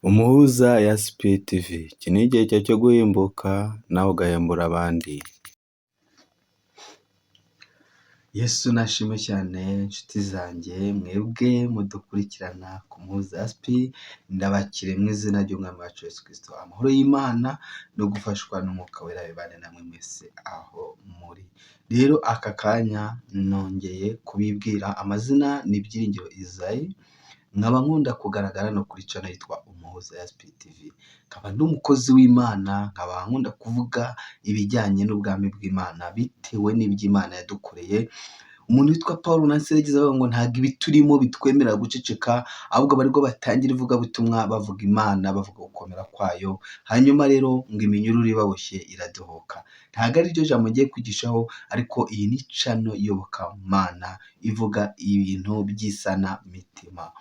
Umuhuza Yaspi TV, iki ni igihe cyawe cyo guhembuka nawe ugahembura abandi. Yesu nashimwe cyane inshuti zanjye mwebwe mudukurikirana ku Muhuza Yaspi, ndabakiriye mu izina ry'Umwami wacu Yesu Kristo. Amahoro y'Imana no gufashwa n'Umwuka Wera bibane namwe mwese aho muri. Rero aka kanya nongeye kubibwira amazina ni Byiringiro Isaie, nkaba nkunda kugaragara no kuri channel yitwa Umuhuza Yaspi TV. Nkaba ndi umukozi w'Imana, nkaba nkunda kuvuga ibijyanye n'ubwami bw'Imana bitewe n'iby'Imana yadukoreye. Umuntu witwa Paul Nasser yagize avuga ngo ntabwo ibiturimo bitwemerera guceceka, ahubwo abarwo batangira ivugabutumwa bavuga Imana, bavuga gukomera kwayo, hanyuma rero ngo iminyururu ibaboshye iradohoka. Ntabwo ari ryo jambo ngiye kwigishaho, ariko iyi ni channel iyobokamana ivuga ibintu by'isanamitima.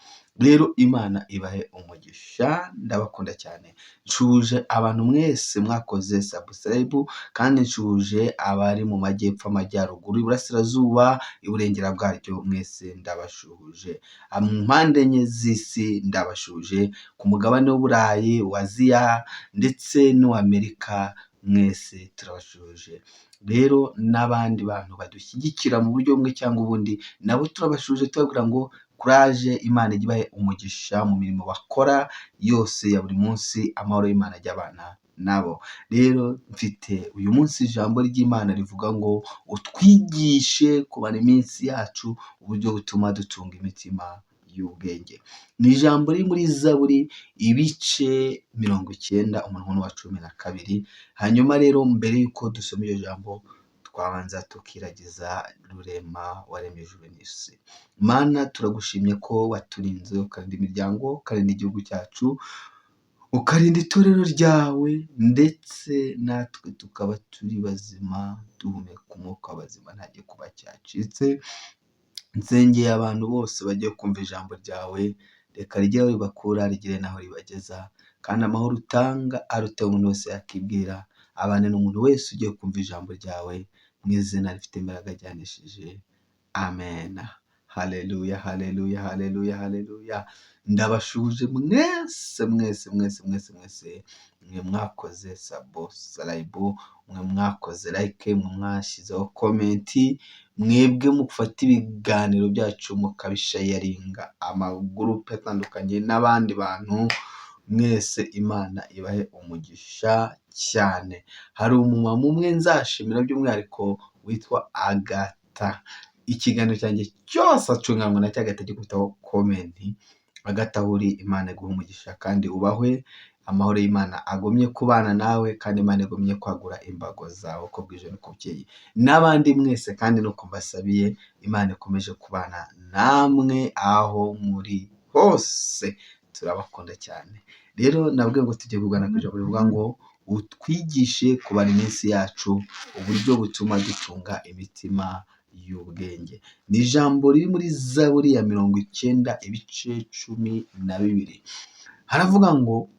Rero Imana ibahe umugisha, ndabakunda cyane. Nshuje abantu mwese mwakoze subscribe, kandi nshuje abari mu majyepfo, amajyaruguru, iburasirazuba, iburengera bwaryo, mwese ndabashuhuje. Mu mpande enye z'isi ndabashuhuje, ku mugabane w'Uburayi, wa Aziya ndetse n'uw'Amerika, mwese turabashuhuje. Rero n'abandi bantu badushyigikira mu buryo bumwe cyangwa ubundi, nabo turabashuhuje tubabwira ngo kuraje, Imana ijye ibahe umugisha mu mirimo bakora yose ya buri munsi, amahoro y'Imana ajye abana nabo. Rero mfite uyu munsi ijambo ry'Imana rivuga ngo utwigishe kubara iminsi yacu uburyo butuma dutunga imitima y'ubwenge. Ni ijambo riri muri Zaburi ibice 90 umurongo wa 12. Hanyuma rero mbere y'uko dusoma iryo jambo, twabanza tukiragiza Rurema waremye ijuru n'isi. Mana, turagushimye ko waturinze, ukarinda imiryango, ukarinda igihugu cyacu, ukarinda itorero ryawe, ndetse natwe tukaba turi bazima, duhumeka umwuka w'abazima, nta gikuba cyacitse. Nsengeye abantu bose bagiye kumva ijambo ryawe, reka rigire aho ribakura, rigire n'aho ribageza, kandi amahoro utanga aruta umuntu wese yakibwira, abane n'umuntu wese ugiye kumva ijambo ryawe, mu izina rifite imbaraga ryanesheje, amen. Haleluya, haleluya, haleluya, haleluya. Ndabashuhuje mwese, mwese, mwese, mwese, mwese, mwe mwakoze subscribe, mwe mwakoze like, mwe mwashyizeho comment, mwebwe mufata ibiganiro byacu mukabisharinga amagurupe atandukanye n'abandi bantu, mwese Imana ibahe umugisha cyane. Hari umumama umwe nzashimira by'umwihariko witwa Agata. Ikiganiro cyanjye cyose acunganwa na cyo agahita agikubitaho comment. Agata, aho uri, Imana iguhe umugisha kandi ubahwe, amahoro y'Imana agumye kubana nawe, kandi Imana igumye kwagura imbago zawe uko bwije n'uko bukeye. N'abandi mwese kandi nuko mbasabiye, Imana ikomeje kubana namwe aho muri hose, turabakunda cyane. Rero nabwiye ngo tugiye kugana ku ijambo rivuga ngo utwigishe kubara iminsi yacu uburyo butuma dutunga imitima y'ubwenge. Ni ijambo riri muri Zaburi ya 90 ibice 12. Haravuga ngo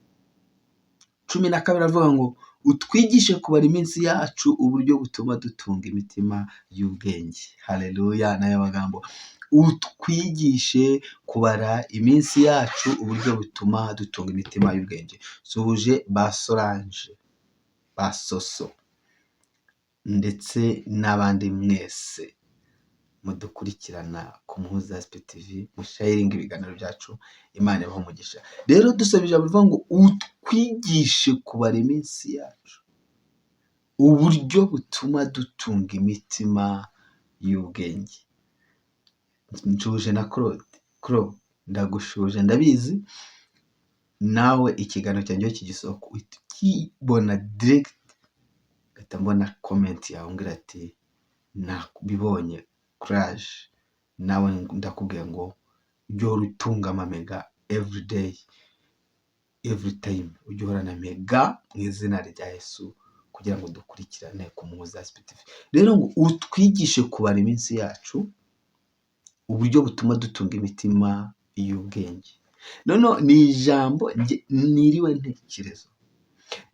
12, aravuga ngo utwigishe kubara iminsi yacu uburyo butuma dutunga imitima y'ubwenge. Haleluya, n'aya magambo, utwigishe kubara iminsi yacu uburyo butuma dutunga imitima y'ubwenge. Suhuje ba Solange, ba Soso ndetse n'abandi mwese mudukurikirana ku Muhuza Yaspi TV, musharinga ibiganiro byacu, Imana ibahe umugisha. Rero dusaba ijambo rivuga ngo utwigishe kubara iminsi yacu uburyo butuma dutunga imitima y'ubwenge. Nshuje na Claude, Claude, ndagushuje, ndabizi nawe ikiganiro cyanjye iyo kigisohoka uhita ukibona direct, ngahita mbona comment yawe umbwira ati nabibonye, courage. Nawe ndakubwiye ngo ujye uhora utunga amamega everyday, every time, ujye uhorana mega mu izina rya Yesu kugira ngo dukurikirane ku Muhuza Yaspi TV. Rero ngo utwigishe kubara iminsi yacu uburyo butuma dutunga imitima y'ubwenge. Noneho ni ijambo niriwe ntekereza,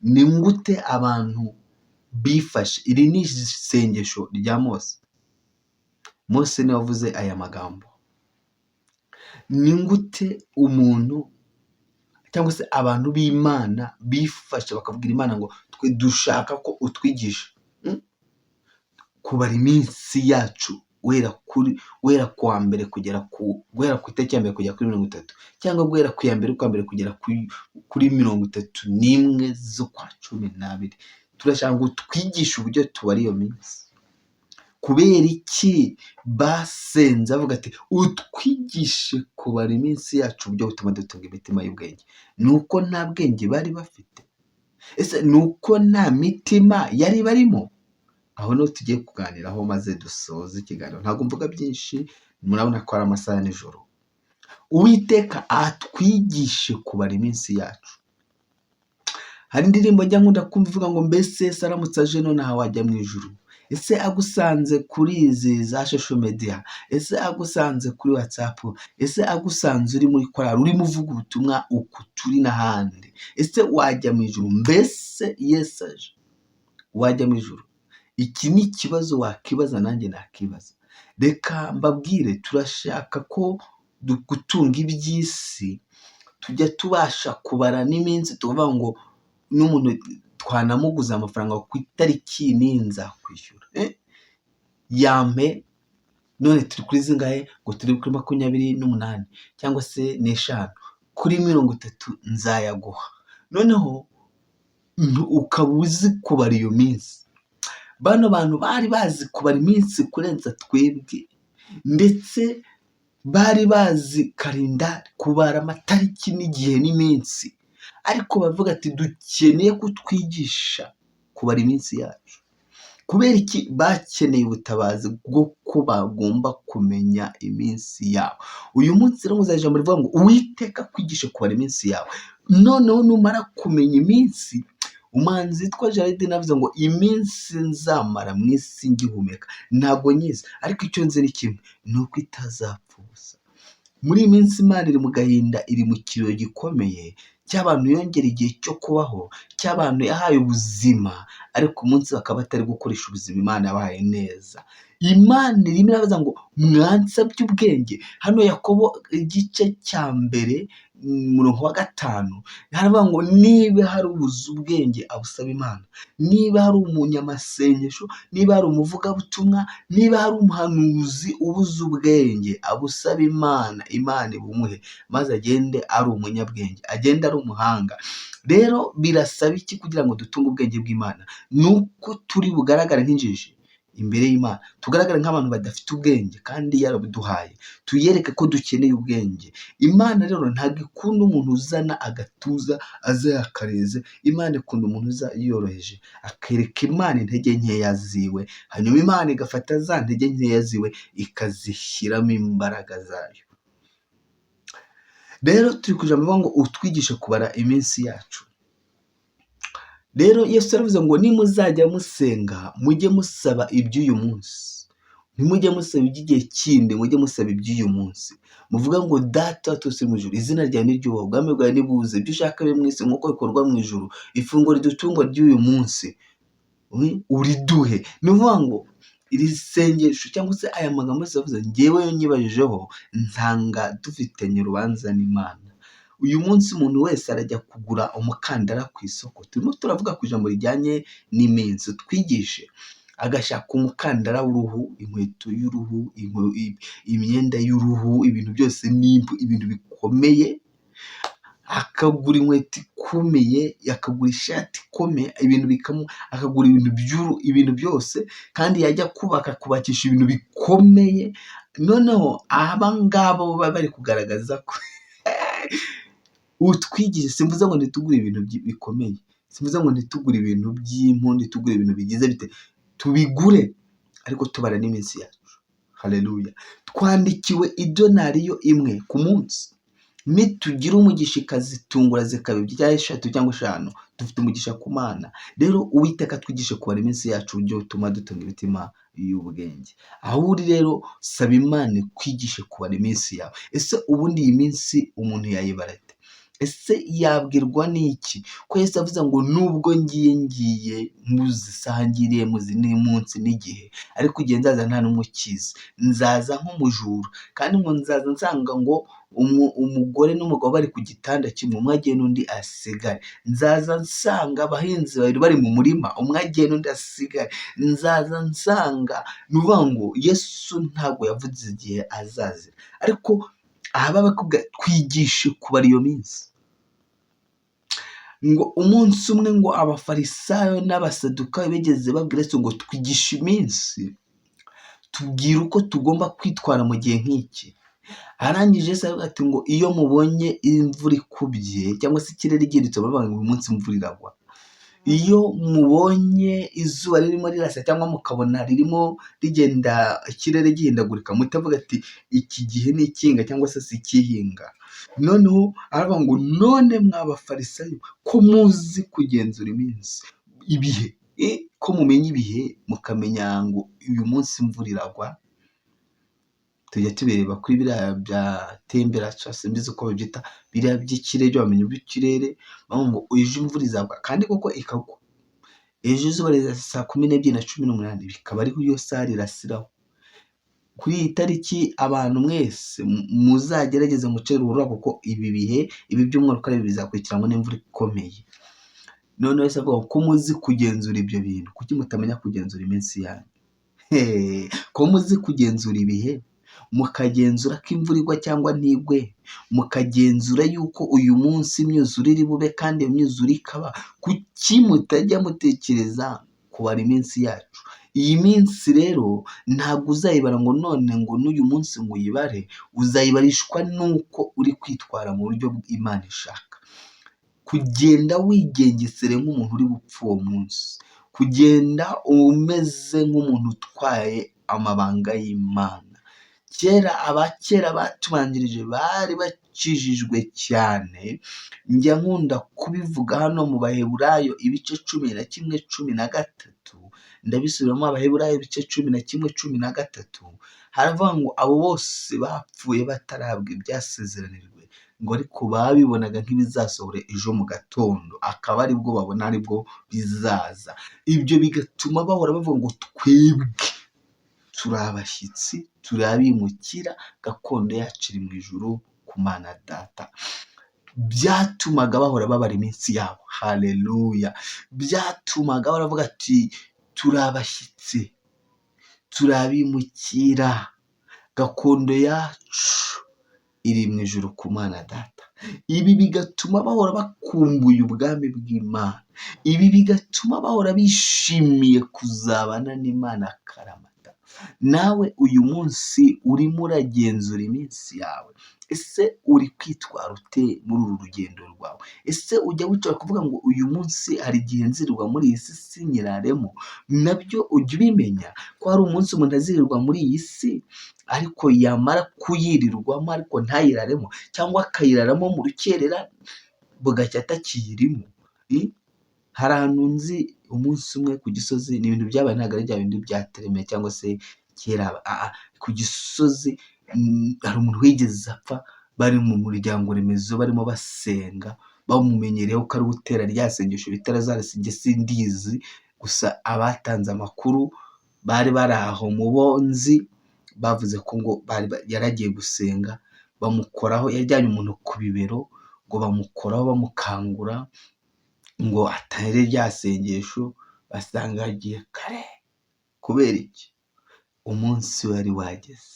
ni gute abantu bifashe? Iri ni isengesho rya Mose. Mose niwe wavuze aya magambo. Ni gute umuntu cyangwa se ni gute abantu Cyangwa se abantu b'Imana bifashe bakabwira Imana ngo twe dushaka ko utwigisha kubara iminsi yacu, guhera ku wa mbere kugera ku guhera ku itariki ya mbere kugera kuri 30, cyangwa guhera ku ya mbere y'ukwa mbere kugera kuri 31 z'ukwa 12. Turashaka ngo utwigishe uburyo tubara iyo minsi. Kubera iki basenze bavuga ati utwigishe kubara iminsi yacu uburyo butuma dutunga imitima y'ubwenge? Ni uko nta bwenge bari bafite? Ese ni uko nta mitima yari barimo? Aho niho tugiye kuganiraho maze dusoze ikiganiro. Ntabwo mvuga byinshi, murabona ko ari amasaha ya nijoro. Uwiteka atwigishe kubara iminsi yacu. Hari indirimbo njya nkunda kumva ivuga ngo mbese Yesu aramutse aje nonaha wajya mu ijuru? Ese agusanze kuri izi za social media? Ese agusanze kuri WhatsApp? Ese agusanze uri muri korali urimo uvuga ubutumwa uku turi n'ahandi? Ese wajya mu ijuru? Mbese Yesu aje wajya mu ijuru? Iki ni ikibazo wakibaza, nanjye nakibaza. Reka mbabwire, turashaka ko gutunga iby'isi, tujya tubasha kubara n'iminsi, tukavuga ngo n'umuntu twanamuguza amafaranga ku itariki iyi n'iyi nzakwishyura. Yampe none turi kuri zingahe? Ngo turi kuri 28 cyangwa se n'eshanu, kuri 30 nzayaguha. Noneho ukaba uzi kubara iyo minsi. Bano bantu bari bazi kubara iminsi kurenza twebwe, ndetse bari bazi kalendari, kubara amatariki n'igihe n'iminsi, ariko bavuga ati dukeneye kutwigisha kubara iminsi yacu. Kubera iki bakeneye ubutabazi bwo ko bagomba kumenya iminsi yabo? Uyu munsi rero nkuzaniye ijambo rivuga ngo Uwiteka akwigishe kubara iminsi yawe. Noneho numara kumenya iminsi, umuhanzi witwa Jared navuze ngo iminsi nzamara mu isi ngihumeka ntabwo nyizi, ariko icyo nzi ni kimwe, ni uko itazapfa ubusa. Muri iyi minsi Imana iri mu gahinda, iri mu kiriyo gikomeye cy'abantu yongera igihe cyo kubaho, cy'abantu yahaye ubuzima, ariko umunsi bakaba batari gukoresha ubuzima Imana yabahaye neza. Imana irimo irabaza ngo mwansabye ubwenge. Hano Yakobo igice cya mbere umurongo wa 5 haravuga ngo niba hari ubuze ubwenge abusaba Imana, niba hari umunyamasengesho, niba hari umuvugabutumwa, niba hari umuhanuzi ubuze ubwenge abusaba Imana, Imana ibumuhe maze agende ari umunyabwenge, agende ari umuhanga. Rero birasaba iki kugira ngo dutunge ubwenge bw'Imana? Ni uko turi bugaragare nk'injiji imbere y'Imana, tugaragare nk'abantu badafite ubwenge kandi yarabuduhaye, tuyereke ko dukeneye ubwenge. Imana rero ntabwo ikunda umuntu uzana agatuza aza yakareze, Imana ikunda umuntu uza yoroheje, akereka Imana intege nkeya ziwe, hanyuma Imana igafata za ntege nkeya ziwe ikazishyiramo imbaraga zayo. Rero turi ku ijambo rivuga ngo utwigishe kubara iminsi yacu. Rero Yesu yaravuze ngo nimuzajya musenga mujye musaba iby'uyu munsi, ntimujye musaba iby'igihe kindi, mujye musaba iby'uyu munsi. Muvuga ngo Data wa twese uri mu ijuru, izina ryawe niryubahwe, ubwami bwawe nibuze, ibyo ushaka bibe mu isi nk'uko bikorwa mu ijuru, ifunguro ridutunga ry'uyu munsi uriduhe. Ni ukuvuga ngo iri sengesho cyangwa se aya magambo yose yavuze, njyewe iyo nyibajijeho nsanga dufitanye urubanza n'Imana. Uyu munsi umuntu wese arajya kugura umukandara ku isoko, turimo turavuga ku ijambo rijyanye n'iminsi, utwigishe, agashaka umukandara w'uruhu, inkweto y'uruhu, imyenda y'uruhu, ibintu byose n'impu, ibintu bikomeye, akagura inkweto ikomeye, akagura ishati ikomeye, ibintu bikamu, akagura ibintu by'uru, ibintu byose, kandi yajya kubaka akubakisha ibintu bikomeye. Noneho aba ngaba bo baba bari kugaragaza ko utwigishe, simvuze ngo ntitugure ibintu bikomeye, simvuze ngo ntitugure ibintu by'impu, ntitugure ibintu bigize bite, tubigure ariko tubara n'iminsi yacu. Haleluya! Twandikiwe idonariyo imwe ku munsi, nitugira umugisha ikazitungura zikaba ebyiri cyangwa eshatu cyangwa eshanu, dufite umugisha ku Mana. Rero Uwiteka atwigishe kubara iminsi yacu uburyo butuma dutunga imitima y'ubwenge. Aho uri rero saba Imana ikwigishe kubara iminsi yawe. Ese ubundi iyi minsi umuntu yayibara ate? Ese yabwirwa n'iki ko Yesu avuze ngo nubwo ngiye muzi isaha ngiriye, muzi n'umunsi n'igihe, ariko igihe nzaza nta n'umwe ukizi, nzaza nk'umujura, kandi ngo nzaza nsanga ngo umugore n'umugabo bari ku gitanda kimwe, umwe agenda undi asigare, nzaza nsanga abahinzi babiri bari mu murima, umwe agenda undi asigare, nzaza nsanga. Ni ukuvuga ngo Yesu ntabwo yavuze igihe azazira, ariko aha bakubwira twigishe kubara iyo minsi. Ngo umunsi umwe ngo Abafarisayo n'Abasadukayo bigeze babwira Yesu ngo twigishe iminsi, tubwire uko tugomba kwitwara mu gihe nk'iki. Arangije Yesu aravuga ati ngo iyo mubonye imvura ikubye cyangwa se ikirere gihindutse, baravuga ngo uyu munsi imvura iragwa. Iyo mubonye izuba ririmo rirasa cyangwa mukabona ririmo rigenda, ikirere gihindagurika, muhita ati iki gihe ni icy'ihinga cyangwa se si icy'ihinga. Noneho aravuga ngo none mwa Bafarisayo ko muzi kugenzura iminsi, ibihe, ko mumenya ibihe, mukamenya ngo uyu munsi imvura iragwa. Tujya tubireba kuri biriya bya temperature, simbizi uko babyita, biriya by'ikirere, by'abamenyi b'ikirere, bavuga ngo ejo imvura izagwa, kandi koko ikagwa. Ejo izuba rizasa saa 12:18, bikaba ariho iyo saha rirasiraho. Kuri iyi tariki abantu mwese muzagerageze muce ruhurura, kuko ibi bihe, ibi byumweru uko ari bibiri bizakurikiranwa n'imvura ikomeye. Noneho Yesu avuga ko muzi kugenzura ibyo bintu, kuki mutamenya kugenzura iminsi yanyu? Ko muzi kugenzura ibihe, mukagenzura ko imvura igwa cyangwa ntigwe, mukagenzura yuko uyu munsi imyuzure iri bube kandi iyo myuzure ikaba, kuki mutajya mutekereza kubara iminsi yacu? Iyi minsi rero ntabwo uzayibara ngo none ngo n'uyu munsi ngo uyibare, uzayibarishwa n'uko uri kwitwara mu buryo Imana ishaka. Kugenda wigengesere nk'umuntu uri gupfa uwo munsi, kugenda umeze nk'umuntu utwaye amabanga y'Imana. Kera, abakera batubanjirije bari bakijijwe cyane, njya nkunda kubivuga hano mu Baheburayo ibice 11:13, ndabisubiramo, Abaheburayo ibice 11:13, haravuga ngo abo bose bapfuye batarahabwa ibyasezeranijwe, ngo ariko babibonaga nk'ibizasohora ejo mu gatondo, akaba aribwo babona aribwo bizaza. Ibyo bigatuma bahora bavuga ngo twebwe turi abashyitsi, turi abimukira, gakondo yacu iri mu ijuru ku Mana Data. Byatumaga bahora babara iminsi yabo, haleluya! Byatumaga baravuga ati turi abashyitsi, turi abimukira, gakondo yacu iri mu ijuru ku Mana Data. Ibi bigatuma bahora bakumbuye ubwami bw'Imana. Ibi bigatuma bahora bishimiye kuzabana n'Imana akaramata. Nawe uyu munsi urimo uragenzura iminsi yawe. Ese uri kwitwara ute muri uru rugendo rwawe? Ese ujya wicara kuvuga ngo uyu munsi hari igihe nzirirwa muri iyi si sinyiraremo? Nabyo ujya ubimenya ko hari umunsi umuntu azirirwa muri iyi si, ariko yamara kuyirirwamo ariko ntayiraremo, cyangwa akayiraramo mu rukerera bugacya atakiyirimo. Hari ahantu nzi umunsi umwe ku Gisozi, ni ibintu byabaye, ntabwo ari bya bindi bya tereme cyangwa se kera, ku Gisozi hari umuntu wigeze apfa bari mu muryango remezo barimo basenga, bamumenyereyeho ko ari we utera rya sengesho bita Lazarus, njye sindizi, gusa abatanze amakuru bari bari aho mu bo nzi bavuze ko ngo yari agiye gusenga bamukoraho, yajyanye umuntu ku bibero ngo bamukoraho bamukangura ngo atere rya sengesho, basanga yagiye kare. Kubera iki? Umunsi wari wageze.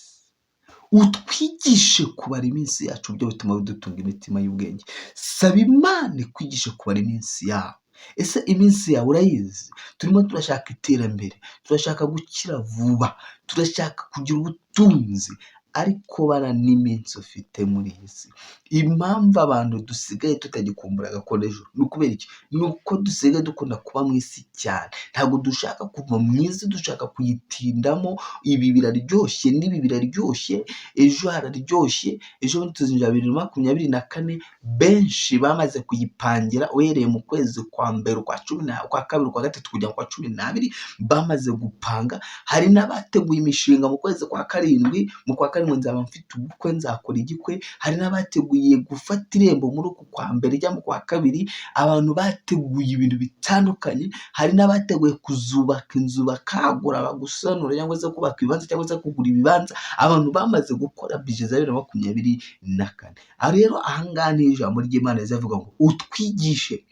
Utwigishe kubara iminsi yacu, byo bituma bidutunga imitima y'ubwenge. Saba Imana ikwigishe kubara iminsi yawe. Ese iminsi yawe urayizi? Turimo turashaka iterambere, turashaka gukira vuba, turashaka kugira ubutunzi, ariko bara n'iminsi ufite muri iyi si. Impamvu abantu dusigaye tutagikumbura gakondo ejo ni ukubera iki? Ni uko dusigaye dukunda kuba mu isi cyane, ntabwo dushaka kuva mu isi, dushaka kuyitindamo. Ibi biraryoshye n'ibi biraryoshye, ejo hararyoshye, ejo bundi tuzinjira 2024, benshi bamaze kuyipangira uhereye mu kwezi kwa mbere, ukwa cumi na ukwa kabiri, ukwa gatatu kugera kwa 12, bamaze gupanga. Hari n'abateguye imishinga mu kwezi kwa karindwi, mu kwa karindwi. 2027 nzaba mfite ubukwe, nzakora igikwe. Hari n'abateguye gufata irembo muri uku kwa mbere cyangwa mu kwa kabiri. Abantu bateguye ibintu bitandukanye. Hari n'abateguye kuzubaka inzu, bakagura, bagusanura, cyangwa se kubaka ibibanza, cyangwa se kugura ibibanza. Abantu bamaze gukora budget za 2024. Aha rero, ahangaha ni ijambo ry'Imana rizavuga ngo utwigishe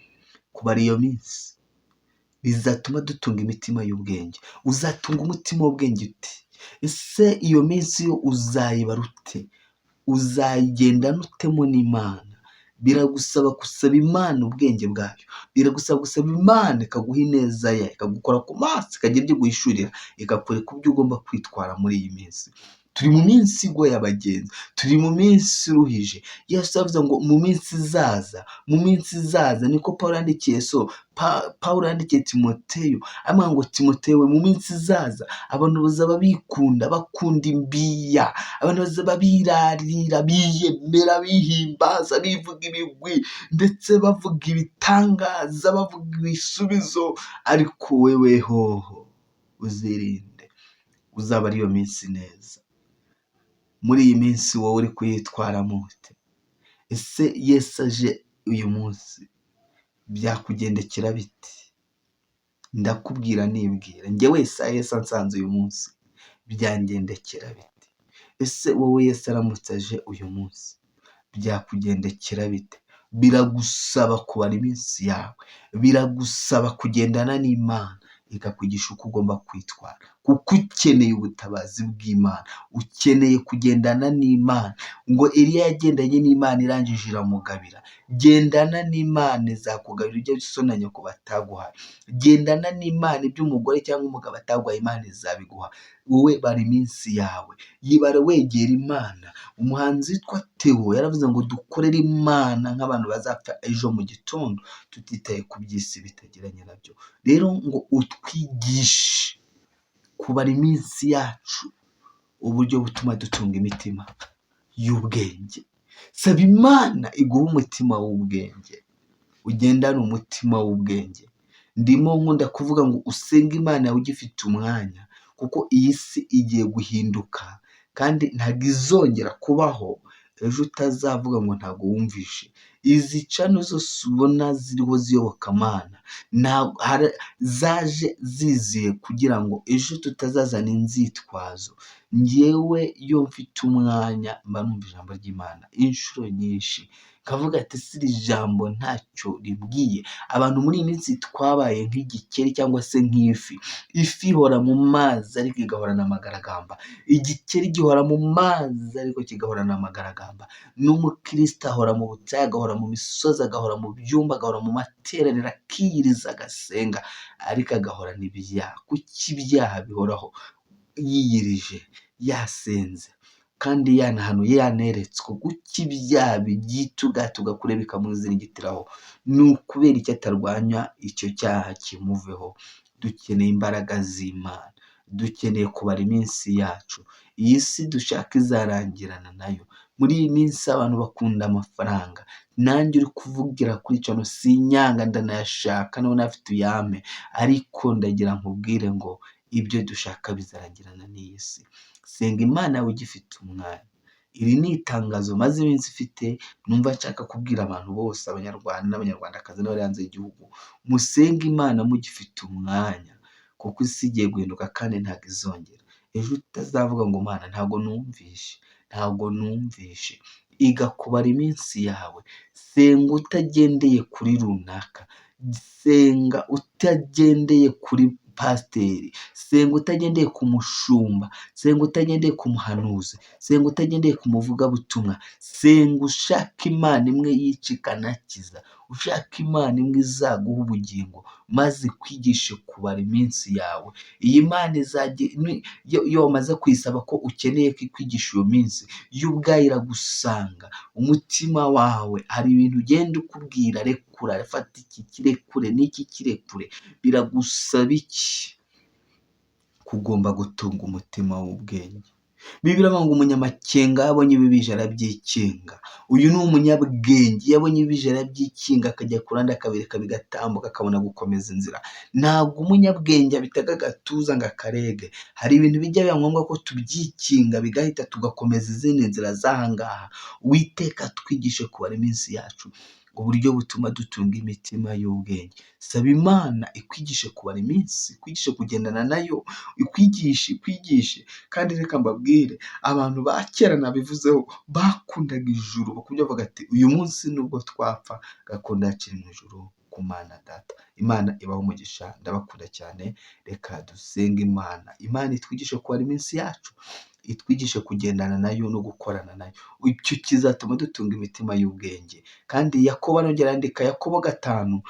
kubara iyo minsi, bizatuma dutunga imitima y'ubwenge. Uzatunga umutima w'ubwenge ute? Ese iyo minsi yo uzayibara ute? Uzayigendana utemo n'Imana? Biragusaba gusaba Imana ubwenge bwayo, biragusaba gusaba Imana ikaguha ineza yayo, ikagukora ku maso, ikagira ibyo iguhishurira, ikakwereka uburyo ugomba kwitwara muri iyi minsi. Turi mu minsi igoye abagenzi, turi mu minsi iruhije. Yesu yavuze ngo mu minsi izaza, mu minsi izaza, niko Pawulo yandikiye, so Pawulo yandikiye Timoteyo amubwira ngo: "Timoteyo we, mu minsi izaza abantu bazaba bikunda, bakunda imbiya, abantu bazaba birarira, biyemera, bihimbaza, bivuga ibigwi, ndetse bavuga ibitangaza, bavuga ibisubizo, ariko wewe hoho uzirinde, uzaba ari iyo minsi neza." Muri iyi minsi wowe uri kuyitwaramo ute? Ese Yesu aje uyu munsi byakugendekera bite? Ndakubwira nibwira, njye wese, Yesu ansanze uyu munsi byangendekera bite? Ese wowe Yesu aramutse aje uyu munsi byakugendekera bite? Biragusaba kubara iminsi yawe, biragusaba kugendana n'Imana ikakwigisha uko ugomba kwitwara, kuko ukeneye ubutabazi bw'Imana, ukeneye kugendana n'Imana. Ngo Eliya yagendanye n'Imana, irangije iramugabira. Gendana n'Imana, izakugabira ibyo so na nyoko bataguhaye. Gendana n'Imana, ibyo umugore cyangwa umugabo ataguhaye, Imana izabiguha. Wowe bara iminsi yawe, yibare wegera Imana. Umuhanzi witwa Theo yaravuze ngo dukorere Imana nk'abantu bazapfa ejo mu gitondo, tutitaye ku by'isi bitagira nyirabyo. Rero ngo utwigishe kubara iminsi yacu, uburyo butuma dutunga imitima y'ubwenge. Saba Imana iguhe umutima w'ubwenge, ugendane umutima w'ubwenge. Ndimo nkunda kuvuga ngo usenge Imana yawe ugifite umwanya, kuko iyi si igiye guhinduka kandi ntabwo izongera kubaho. Ejo utazavuga ngo ntabwo wumvishe. Izi channel zose ubona ziriho z'iyobokamana zaje ziziye kugira ngo ejo tutazazana inzitwazo. Njyewe iyo mfite umwanya mba numva ijambo ry'Imana inshuro nyinshi, nkavuga ati: "Ese iri jambo ntacyo ribwiye abantu?" Muri iyi minsi twabaye nk'igikeri cyangwa se nk'ifi. Ifi ihora mu mazi ariko igahorana amagaragamba. Igikeri gihora mu mazi ariko kigahorana amagaragamba. N'umukristo ahora mu butayu, agahora mu misozi, agahora mu byumba, agahora mu materaniro, akiyiriza, agasenga, ariko agahorana ibyaha. Kuki ibyaha bihoraho yiyirije, yasenze, kandi yanahanuye, yaneretswe? Kuki ibyaha byitugatuga kure bikamuziringitiraho? Ni ukubera icyo atarwanya icyo cyaha kimuveho? Dukeneye imbaraga z'Imana, dukeneye kubara iminsi yacu. Iyi si dushaka izarangirana nayo. Muri iyi minsi abantu bakunda amafaranga. Nanjye uri kuvugira kuri channel sinyanga, ndanayashaka, nubona afite uyampe, ariko ndagira nkubwire ngo ibyo dushaka bizarangirana n'iyi si. Senga Imana yawe ugifite umwanya. Iri ni itangazo maze iminsi ifite, numva nshaka kubwira abantu bose, Abanyarwanda n'Abanyarwandakazi n'abari hanze y'igihugu: musenge Imana mugifite umwanya, kuko isi igiye guhinduka kandi ntabwo izongera. Ejo utazavuga ngo: "Mana, ntabwo numvishe, ntabwo numvishe." Iga kubara iminsi yawe, senga utagendeye kuri runaka, senga utagendeye kuri pasiteri, senga utagendeye ku mushumba, senga utagendeye ku muhanuzi, senga utagendeye ku muvugabutumwa, senga ushaka Imana imwe yica ikanakiza, ushaka Imana imwe izaguha ubugingo, maze ikwigishe kubara iminsi yawe. Iyi Mana izajya, iyo wamaze kuyisaba ko ukeneye ko ikwigisha iyo minsi, yo ubwayo iragusanga. Umutima wawe hari ibintu ugenda ukubwira: "Rekura, fata iki kirekure n'iki kirekure." Biragusaba iki? Kugomba gutunga umutima w'ubwenge. Bibiliya iravuga ngo umunyamakenga iyo abonye ibibije arabyikinga. Uyu ni umunyabwenge, iyo abonye ibibije arabyikinga, akajya ku ruhande akabireka bigatambuka, akabona gukomeza inzira. Ntabwo umunyabwenge abitega agatuza ngo akarege. Hari ibintu bijya biba ngombwa ko tubyikinga bigahita, tugakomeza izindi nzira z'aha ngaha. Uwiteka atwigishe kubara iminsi yacu, uburyo butuma dutunga imitima y'ubwenge. Saba Imana ikwigishe kubara iminsi, ikwigishe kugendana nayo, ikwigishe, ikwigishe. Kandi reka mbabwire, abantu ba kera nabivuzeho, bakundaga ijuru, bakujya bavuga ati uyu munsi nubwo twapfa, gakondo yacu iri mu ijuru ku Mana Data. Imana ibahe umugisha, ndabakunda cyane, reka dusenge Imana. Imana itwigishe kubara iminsi yacu, itwigishe kugendana nayo no gukorana nayo. Icyo kizatuma dutunga imitima y'ubwenge. Kandi Yakobo arongera yandika, Yakobo 5,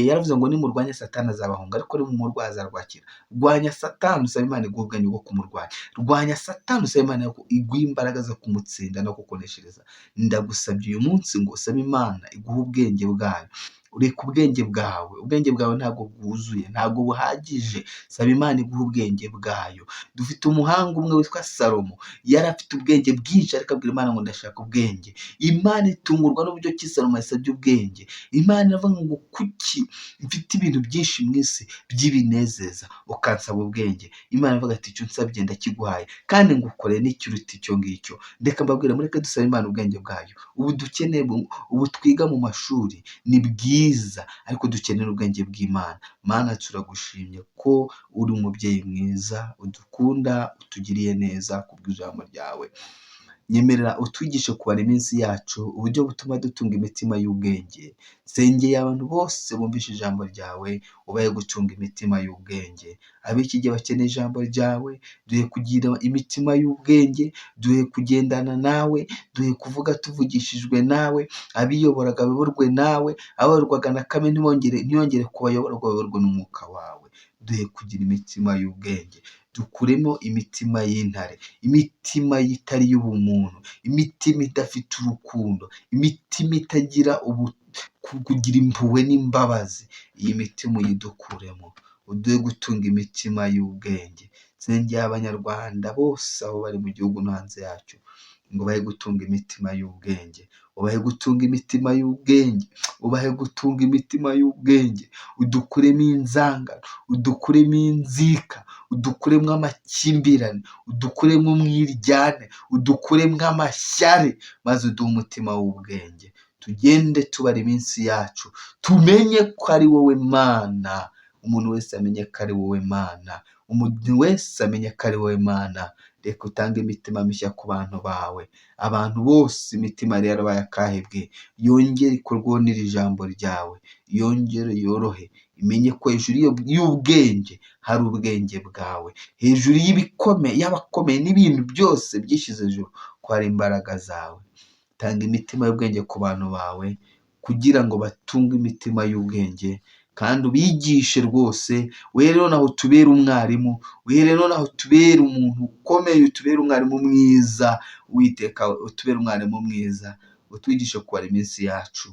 yaravuze ngo nimurwanya Satani azabahunga, ariko nimumurwanya azarwakira. Rwanya Satani usaba Imana iguhe ubwenge bwo kumurwanya. Rwanya Satani usaba Imana iguhe imbaraga zo kumutsinda no kukuneshereza. Ndagusabye uyu munsi ngo usabe Imana iguhe ubwenge bwayo. Ureka ubwenge bwawe, ubwenge bwawe ntabwo bwuzuye, ntabwo buhagije. Saba Imana iguhe ubwenge bwayo. Dufite umuhanga umwe witwa Salomo, yari afite ubwenge bwinshi, ariko abwira Imana ngo ndashaka ubwenge. Imana itungurwa n'uburyo ki Salomo yasabye ubwenge. Imana iravuga ngo kuki mfite ibintu byinshi mu isi by'ibinezeza ukansaba ubwenge? Imana iravuga ati icyo unsabye ndakiguhaye, kandi ngukoreye n'ikiruta icyo ngicyo. Reka mbabwire, mureke dusabe Imana ubwenge bwayo. Ubu dukeneye, ubu twiga mu mashuri ni bwiza, ariko dukenera ubwenge bw'Imana. Mana, turagushimye ko uri umubyeyi mwiza, udukunda, utugiriye neza kubw'ijambo ryawe. Nyemerera utwigishe kubara iminsi yacu, uburyo butuma dutunga imitima y'ubwenge. Nsengeye abantu bose bumvishe ijambo ryawe, ubahe gutunga imitima y'ubwenge. Ab'iki gihe bakeneye ijambo ryawe, duhe kugira imitima y'ubwenge, duhe kugendana nawe, duhe kuvuga tuvugishijwe nawe, abiyoboraga bayoborwe nawe, abayoborwaga na kamere ntiyongere kubayobora, ahubwo bayoborwe n'umwuka wawe. Duhe kugira imitima y'ubwenge, dukuremo imitima y'intare, imitima itari iy'ubumuntu, imitima idafite urukundo, imitima itagira kugira impuhwe n'imbabazi. Iyi mitima uyidukuremo, uduhe gutunga imitima y'ubwenge. Nsengeye Abanyarwanda bose aho bari mu gihugu no hanze yacyo, ngo bahe gutunga imitima y'ubwenge, ubahe gutunga imitima y'ubwenge, ubahe gutunga imitima y'ubwenge. Udukuremo inzangano, udukuremo inzika, udukuremo amakimbirane, udukuremo umwiryane, udukuremo amashyari, maze uduhe umutima w'ubwenge. Tugende tubara iminsi yacu, tumenye ko ari wowe Mana. Umuntu wese amenye ko ari wowe Mana, umuntu wese amenye ko ari wowe Mana. Reka utange imitima mishya ku bantu bawe. Abantu bose imitima yari yarabaye akahebwe, yongere ikorweho n'iri jambo ryawe, yongere yorohe, imenye ko hejuru y'ubwenge hari ubwenge bwawe, hejuru y'ibikomeye, y'abakomeye n'ibintu byose byishyize hejuru, ko hari imbaraga zawe. Tanga imitima y'ubwenge ku bantu bawe, kugira ngo batunge imitima y'ubwenge, kandi ubigishe rwose. We rero naho utubere umwarimu, we rero naho utubere umuntu ukomeye, utubere umwarimu mwiza. Uwiteka, utubere umwarimu mwiza, utwigishe kubara iminsi yacu,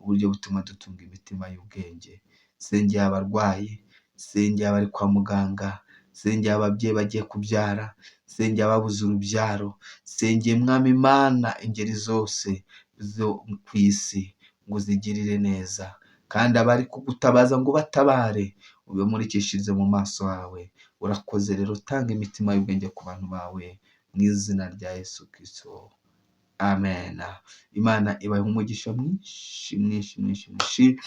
uburyo butuma dutunga imitima y'ubwenge. Nsengeye abarwayi, nsengeye abari kwa muganga, nsengeye ababyeyi bagiye kubyara, nsengeye ababuze urubyaro, nsengeye Mwami Imana ingeri zose zo ku isi ngo uzigirire neza, kandi abari kugutabaza ngo batabare, ubamurikishirize mu maso hawe. Urakoze rero, tanga imitima y'ubwenge ku bantu bawe, mu izina rya Yesu Kristo, amen. Imana ibahe umugisha mwinshi mwinshi mwinshi mwinshi.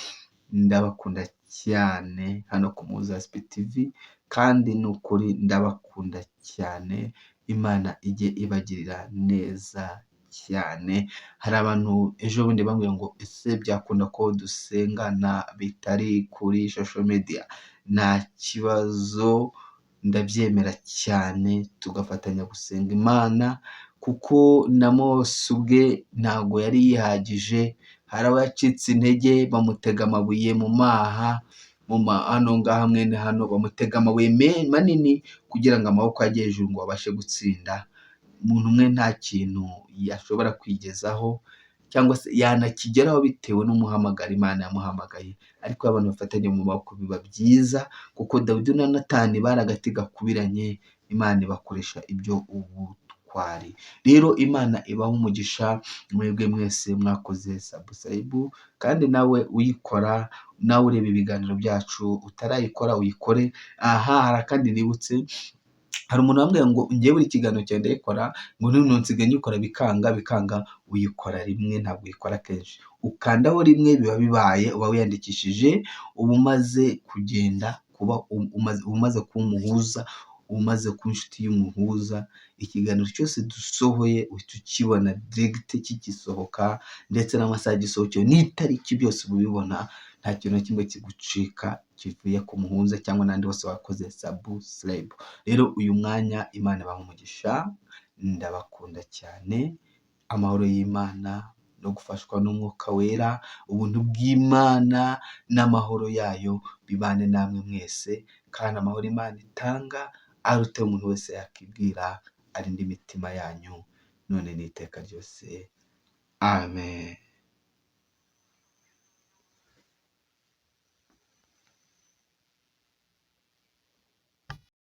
Ndabakunda cyane hano ku Muhuza TV, kandi ni ukuri ndabakunda cyane. Imana ijye ibagirira neza cyane. Hari abantu ejo bundi bambwiye ngo ese byakunda ko dusengana bitari kuri social media? Nta kibazo, ndabyemera cyane, tugafatanya gusenga Imana, kuko na Mose ubwe ntabwo yari yihagije. Hari abo yacitse intege bamutega amabuye mu maha, hano ngaha mwene hano bamutega amabuye manini kugira ngo amaboko ajye hejuru ngo babashe gutsinda. Umuntu umwe nta kintu yashobora kwigezaho, cyangwa se yanakigeraho bitewe n'umuhamagaro Imana yamuhamagaye, ariko iyo abantu bafatanye mu maboko biba byiza, kuko Dawidi na Natani bari agati gakubiranye, Imana ibakoresha ibyo ubutwari. uko ari. Rero Imana ibahe umugisha mwebwe mwese mwakoze subscribe, kandi nawe uyikora, nawe ureba ibiganiro byacu utarayikora uyikore. Aha hari akandi nibutse, hari umuntu wambwiye ngo ngewe buri kiganiro cyawe ndayikora, ngo none nsigaye nyikora bikanga bikanga. Uyikora rimwe, ntabwo uyikora kenshi. Ukandaho rimwe biba bibaye, uba wiyandikishije, uba umaze kugenda kuba umaze kuba umuhuza, umaze kuba inshuti y'umuhuza. Ikiganiro cyose dusohoye uhita ukibona direct kigisohoka, ndetse n'amasaha gisohokeye n'itariki byose uba ubibona. Nta kintu na kimwe kigucika kivuye ku muhuza cyangwa n'andi hose wakoze subscribe. Rero uyu mwanya Imana ibahe umugisha, ndabakunda cyane. Amahoro y'Imana no gufashwa n'Umwuka Wera, ubuntu bw'Imana n'amahoro yayo bibane namwe mwese, kandi amahoro Imana itanga aruta umuntu wese yakibwira, arinde imitima yanyu none n'iteka ryose. Amen.